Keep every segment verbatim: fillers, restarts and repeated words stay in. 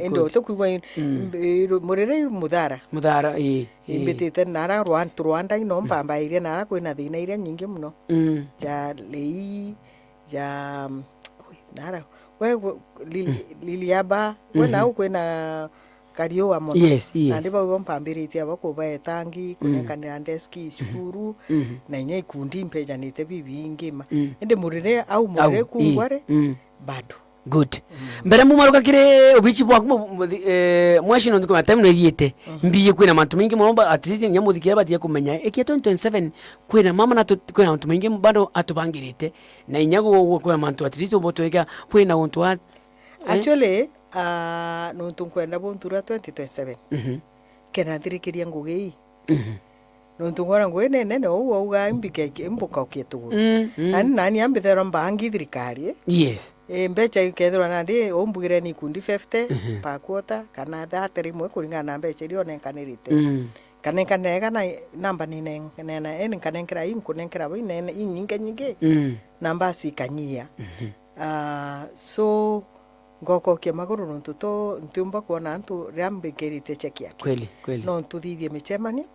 Indi good. Utukwigua in-, mm, mb-, iru-, murire iru muthara. Muthara, ii, ii. Imbitite nara Rwan-, Rwanda ino mpambairie nara kwina thina iria nyingi muno. Mm. Ja lei, ja, ui, nara, we, we, Lili-, Liliaba, we nau kwina kariua mono. Yes, yes. Nandi bau bo mpambiritie abo kubaetangi, kunenkanira deski cukuru, na inya ikundi impejanite bibingi ma. Mm. Indi murire au, au, murire kungware, mm, bado. Good. Mm. Mbere mumaruka kiri ubici bwaku mu-, mu-, eh, mwaci nontu kwina time no ithiite. Mhm. Mbiye kwina mantu maingi mono ba-, at least inya muthikire batie kumenya. Ikia twenty twenty-seven kwina mama na tu-, kwina mantu maingi bado atubangirite. Na inya gu-, gu-, kwina mantu at least ubotweka kwina untu wa, eh? Actually, ah, nontu nkwenda buntura twenty twenty-seven. Mhm. Kena nthirikiria ngugi ii. Mhm. Nontu ngwona ngugi ni nene, uu auga imbike-, imbukokie tuguru. Mm, mm. Nani, nani ambithairwa mbangi thirikari, eh? Yes. Eh, mbecha ikethirwa nandi umbugire ni ikundi fifty, mhm, per quarter, kana thirty rimwe kuringana na mbecha iria unenkanirite. Mm. Kanenkanira ega na namba ni nen-, nena, yani nkanenkera ii, nkunenkera bai, nene, inyinge nyingi, mm, namba cikanyia. Mhm. Ah, so, ngokokia maguru nontu to, ntiumba kwona antu riria mbikirite cheki yake. Kweli, kweli. No ntuthithie michemanio,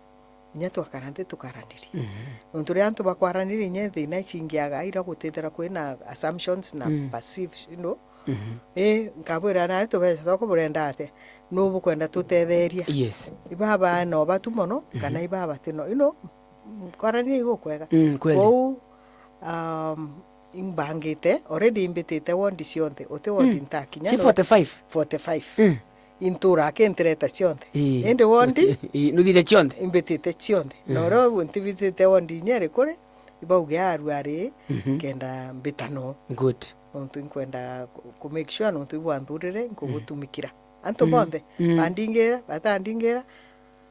inya twakara nthi tukaranirie. Mhm. Nontu riria antu bakwaranirie, inya thina icingiaga, ira gutithira kwina assumptions na, mm, perceive, you know. Mhm. Ii, nkabwira nari tubeca twakwa burenda atia? Nuu bukwenda tutetheria? Yes. Ibaba no batu mono, kana, mhm, ibaba tino, you know, kwaraniria igukwega. Mm, kweli. Kwou, um, imbangite, already imbitite ward cionthe, uti ward, mm, ntakinya ci no forty-five? Forty-five. Mm. Intura akintireta cionthe. Ii. Indi ward, ii, nuthire cionthe? Imbitite cionthe. Mm. Na uria uguo ntivicite ward inya iri kuri, ibauge arua ari, mhm, kenda mbitano. Good. Nontu inkwenda ku, ku make sure nontu ibwanthurire, nkugutumikira. Antu, mm, bonthe, mm, bandingira, batandingira,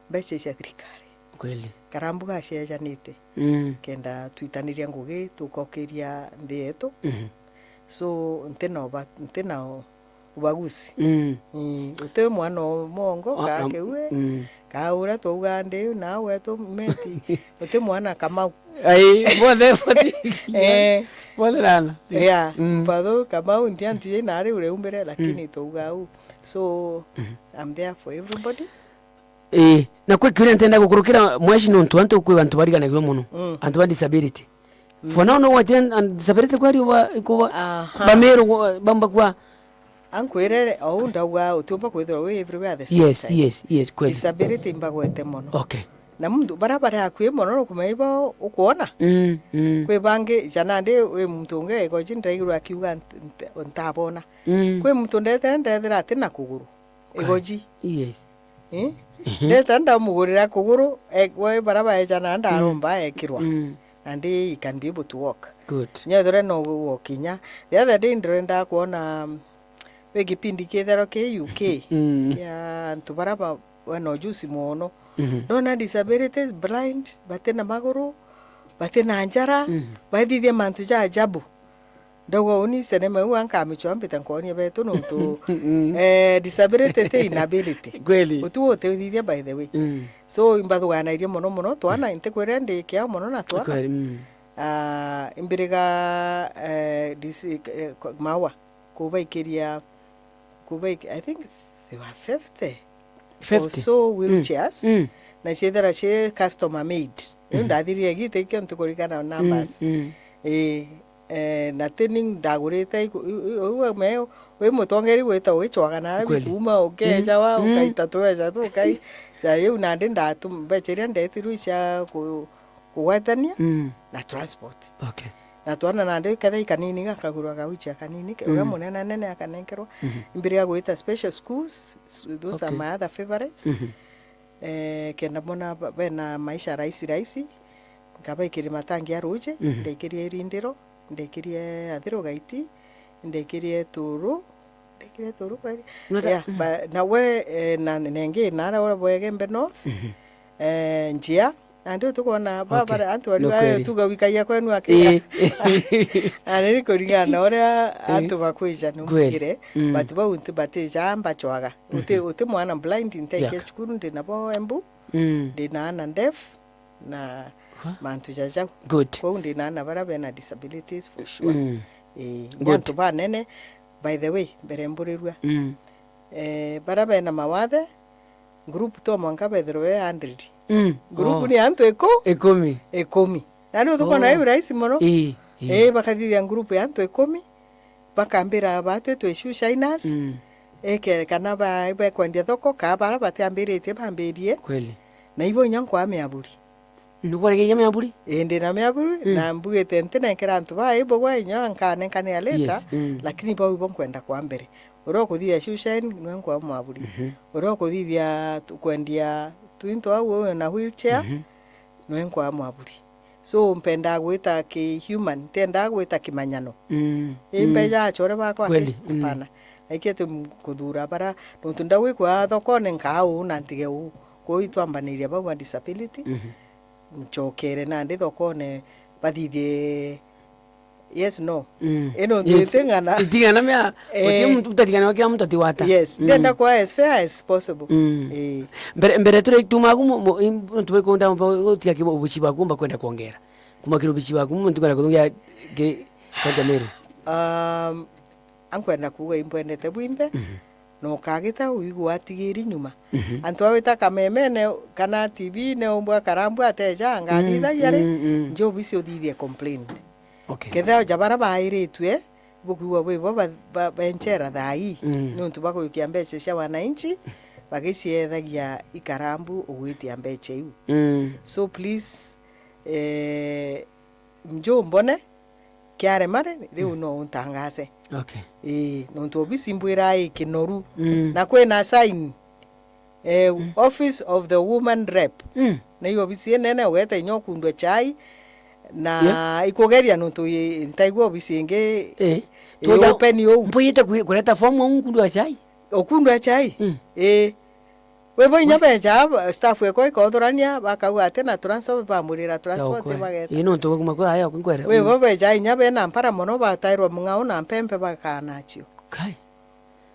mbeca cia thirikari. Kweli. Karambu gacejanite. Mm. Kenda twitaniria ngugi, tukokiria nthi yetu. Mhm. So, ntina uba-, ntina u-, ubaguzi. Mm. Ii, uti mwana o mongo, ah, ka, am-, kiu, mm, ka uria twauga ndi, na wetu meti, uti mwana Kamau. Ai, bonthe, bonthe. Eh. Bonthe nana. Yeah, mm, Mbathu, Kamau, ntianti nari uria umbire, lakini, mm, twauga u. So, mhm, I'm there for everybody. Ii, na kwi kiuria ntenda gukurukira mwaci nontu antu kwi antu bariganagirwa mono. Mm. Antu ba disability. Mm. For now, no gwatire an-, disability kweri uba, ikuba, aha, bamiru, bamba kwa. Ankwire, ou ndauga utiumba kwithirwa wi everywhere at the same, yes, time. Yes, yes, kweli. Disability imbagwete mono. Okay. Na muntu, baria bari akui mono nukumenya ibo ukwona. Mm, mm. Kwi bangi, ja nandi wi muntu ungi egoji ndaigirwa akiuga nt-, nt-, ntabona. Mm. Kwi muntu ndethira, ndethira atina kuguru. Igoji. Yes. Eh? Mhm. Ndeta ndamugurira kuguru, e, we bara baejana ndaromba ekirwa. Mm. And he can be able to walk. Good. Nyethore no walk inya. The other day ndurenda kuona, mm, we kipindi kithero ki U K, mm, kia antu bara ba, bena ujuzi mono. Mhm. Ndona disabilities, blind, batina maguru, batina njara, mhm, baithithia mantu ja ajabu. Ndauga uni senema iu ankamicwa mbite nkonia betu nontu, mm, eh, disability ti inability. Kweli. Uti uteuthithia, by the way. Mm. So, imbathuganairie mono mono twana, ntikwira ndi kiao mono na twana. Kweli, mm. Ah, imbiriga, eh, disi-, eh, ko-, maua, kubaikiria, kubaik-, I think they were fifty. Fifty? Or so wheelchairs, mm, na ciethera ci customer made. Riu, mhm, ndathirire gite ikio ntikurikana numbers. Mm, mm. Ii, eh, na ti ni ndagurite iku-, i-, i-, u we me-, wi mutongeri gwita ugicwaga na aria, kweli, bikuuma, ukeejawa, mm, ukaita tubeca tu, ukai-, ja riu nandi ndatu-, mbeca iria ndetirwe icia ku-, kugwatania, mm, na transport. Okay. Na twana nandi kethira ikanini gakagurwa gauchia kanini, ke-, uria, mhm, munene nene akanenkerwa. Mhm. Imbiriga gwita special schools, s-, those are, okay, my other favorites. Mhm. Eh, kenda mbona ba-, bena maisha rahisi rahisi, nkabaikiria matangi ya ruji, mhm, ndaikirie irindiro, ndaikirie athiru gaiti, ndaikirie turu, ndaikirie turu kweri? Nota-, yeah, mm, ba-, na we, eh, na nengi nara ura bwa Igembe North, mhm, eh, njia, nandi utukwona, okay, babare antu bari, no kweri, tuga wikagia kwenu akira. Ii. Na ni kuringana na uria, ii, antu bakwija, kweri, numbugire, mm, but bau nti batija mbachwaga. Uti, mhm, uti mwana blind, ntaikia, yeah, cukuru, ndi nabo Embu, mm, ndi na ana deaf, na, ha, mantu ja jau. Good. Kwou ndi na ana bara bena disabilities for sure. Mm. Ii, good. Ni antu banene, by the way, mbere mburirua. Mm. Eh, baria bena mawathe, group to mwanka bethirwe be hundred. Mm. Group Oh. ni antu iku-, Ikumi. ikumi. Na ni utukona Oh. iu rahisi mono. Ii, ii. Eh, bakathithia group ya antu ikumi, bakambira batwi twi shoe shiners. Mm. Eke kana ba-, bekwendia thoko, kaa bara batiambiritie bambirie. Kweli. Na ibo inya nkwaa miaburi. Nukwaregeria miaburi? Ii, ndi na miaburi, Mm. na mbugite ntinenkera antu baa ibugwa inya nkanenkanira later, Yes, mm. lakini bau ibo nkwenda kwa mbere. Uria ukuthithia shoe shine, nwe nkwaa mwaburi. Mhm. Uria ukuthithia tu-, kwendia twinto au na wheelchair, Mhm. nwe nkwaa mwaburi. So, mpendaa gwita ki human, ntiendaa gwita kimanyano. Mm, Ii, mm. mbeja achore bakwa ki? Kweli, mm. Hapana. Na ikiete m-, kuthura bara, nontu ndagwikwa thokone nkaa uu na ntige uu. Kwou itwambaniria bau ba disability, Mhm. ncokere nandi thokone bathithie yes, no. Mm. Ino Yes. nti ng'ana. Iting'ana mea, Eh. uti muntu utatigana, kila muntu atiwata. Yes, Mm. ndenda kwa as fair as possible. Mm. Eh. Mbere, mbere turi tuma ku mu-, mu-, im-, ntu bikunda mba gutiga ki ubici baku mba kwenda kwongera. Kuma kiri ubici baku, muntu kwenda kuthungia ki, Kaunti ya Meru. Um, ankwenda kuuga imbwendete bwinthe, Mhm. na ukagita uigwa atigiri nyuma. Mhm. Antu awita kamemene kana T V-ine umbwa karambwa ateja, Mm, ngathithagia ri, mm, mm. nje obisi uthithie complaint. Okay. Kethira ja bara bairitue, bukwigua bwi bo ba-, ba-, benchera thaa ii, Mm. niuntu bwa kujukia mbeca cia wananchi, bagiciethagia ikarambu ugwitia mbeca iu. Mm. So please, eh, njumbone, kiarema ri, riu Mm. no untangaze. Okay. Ii, nontu obisi mbwira i kinoru. Mm. Na kwina sign, eh, Mm. Office of the Woman Rep. Mm. Na i obisi inene, ugeta inya ukundwa chai, na Yeah. ikugeria nontu i-, ntaigua obisi ingi Eh. i Tuja open uu. Mpwite kwi-, kureta form au nkundwa chai? Ukundwa chai? Mm. Ii. Wibo inya We- beja, staff ekwa ikothurania, bakauga ati na transport, bamurira transport Yaukwe. bageta. Ii, nontu bwa kuma kwa aya, kwinkwere. Wibo Mm. beja inya bena mpara mono, batairwa mung'ao na mpempe bakanacio. Kai.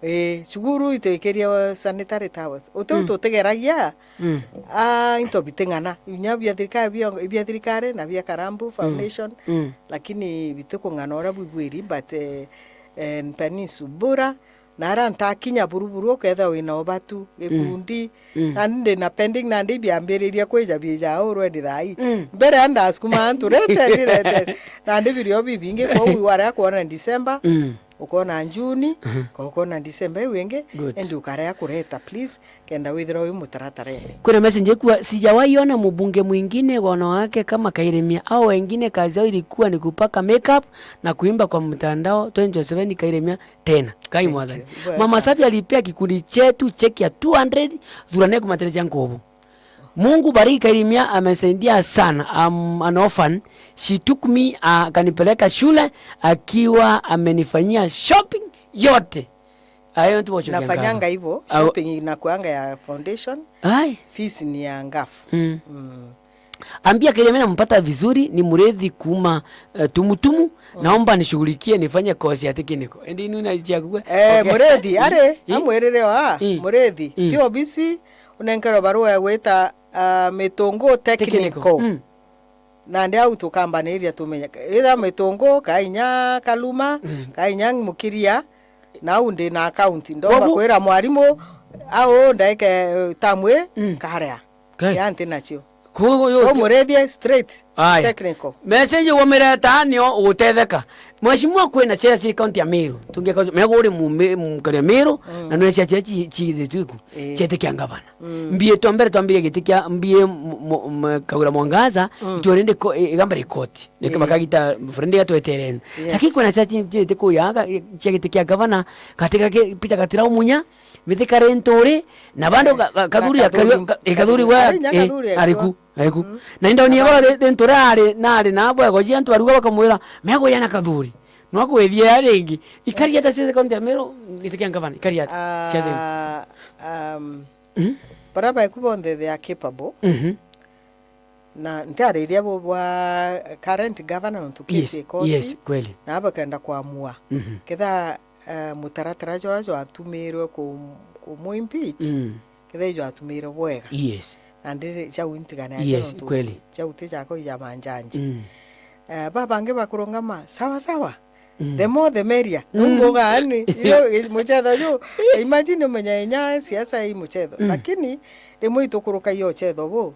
Ii, cukuru itwikirie sanitary towels. Utiu Mm. tutigeragia, Mm. ah, into biting'ana. Inya bia thirikari, bia, bia thirikari na bia Karambu Mm. Foundation, Mm. lakini bitikung'ana uria bwibwiri, but, eh, eh, Peninsu Bura, na ara ntakinya buruburu, ukethira wina ubatu, Mm. gikundi, Mm. nandi ndina pending, nandi ibiambiriria kwija biija uu rwendi thaa ii. Mm. Mbere a ndasukuma antu, reteni, reteni. Nandi birio bibingi, kwou warea kwona December, Mm. ukona June, Mhm. ka ukona December iu ingi, Good. endi ukarea kureta, please, kenda withirwa wi mutaratarene. Kwina message ikua, sijawahi ona mbunge mwingine wa wanawake kama Kairemia. Hao wengine kazi yao ilikuwa ni kupaka makeup na kuimba kwa mtandao. Twenty twenty-seven Kairemia tena. Kai Thank mwathani. you. Well Mama done. Safi alipea kikundi chetu cheki ya two hundred, thurane kumaterecha nguvu. Mungu bariki Kairimia, amesaidia sana. I'm an orphan. She took me, uh, akanipeleka shule akiwa amenifanyia shopping yote. Ayo ndio shopping Nafanyanga yangu. Hivyo, Au- shopping inakuanga ya foundation, Ai. Fees ni ya ngafu. Mm. Mm. Ambia Kenya mimi nampata vizuri, ni Murethi kuma, eh, Tumutumu. Mm. Naomba nishughulikie, nifanye course ya technical. Endi inu na ichia kugwe. Eh, Okay. Murethi, are, Eh? Amwirire wa, Eh? Murethi. Eh? Ti obisi, unenkerwa barua ya gwita, ah, Mitungu Technical. Technical. Mm. Nandi au tukambaniria tumenya. Itha Mitungu, kainya Kaluma, Mm. kainya Mukiria, na au ndi na account. Ndomba Wabu- kwira mwarimu, au ndaike, eh, tamwe, Mm. karea. Kai. Ya nti nacio. Koguo yo- Ko Murethie straight Aya. Technical. Message wamireta nio ugutetheka. Mheshimiwa, kwina ciana cia county ya Meru. Tungieka mego uri mu-, me-, mukari ya Meru, Mm. na nwe cia cia ci, ci thitu iku. Eh. Ciete kia ngavana. Mm. Mbie twa mbere twambire giti kia mbie m-, m-, m-, Kawira Mwangaza, Mm. itwe rindi ko-, i-, igamba rikoti. Nike Eh. bakagita friend ya tweterene. Yes. Lakini kwina cia ci, ci thitu kuya, ga-, cia giti kia ngavana, katika ke, Peter Gatira umunya, Mithika ri nturi, na bando Eh, ga-, ga-, na kathuri Kathuri. Akari-, ka-, eh, kathuri Kathuri. Wa, Ari nya eh, Kathuri ari akiwa ku, ari ku. Mm. Na indauni Na igoro ba- ri, ri nturi ari, na ari na bwego jia antu baruga bakamwira, "Mego ya na kathuri." No akwithie ya ringi. Ikari ata cia county ya Meru, giti kia ngavana, ikari ata? Cia zengi. Ah, um, Mm. Bara baku bonthe they are capable. Mhm. Na ntiariria bo bwa current governor nontu Yes, case ikoti, yes, kweli. Na bakenda kwamua. Mhm. Ketha, eh, mutaratara jura jwatumirwe ku-, kumu impeach, Mm. ketha ijwatumirwe bwega. Yes. Nandi jau intigane aja Yes, nontu kweli. Jau ti jakwa ija manjanji. Mm. Eh, babangi bakurungama, sawa sawa. Mm. The more the merrier. Mm. Numbuga ani, iyo muchetho ju, imagine umenya inya siasa i muchetho. Mm. Lakini rimwe itukurukagia uchetho bu.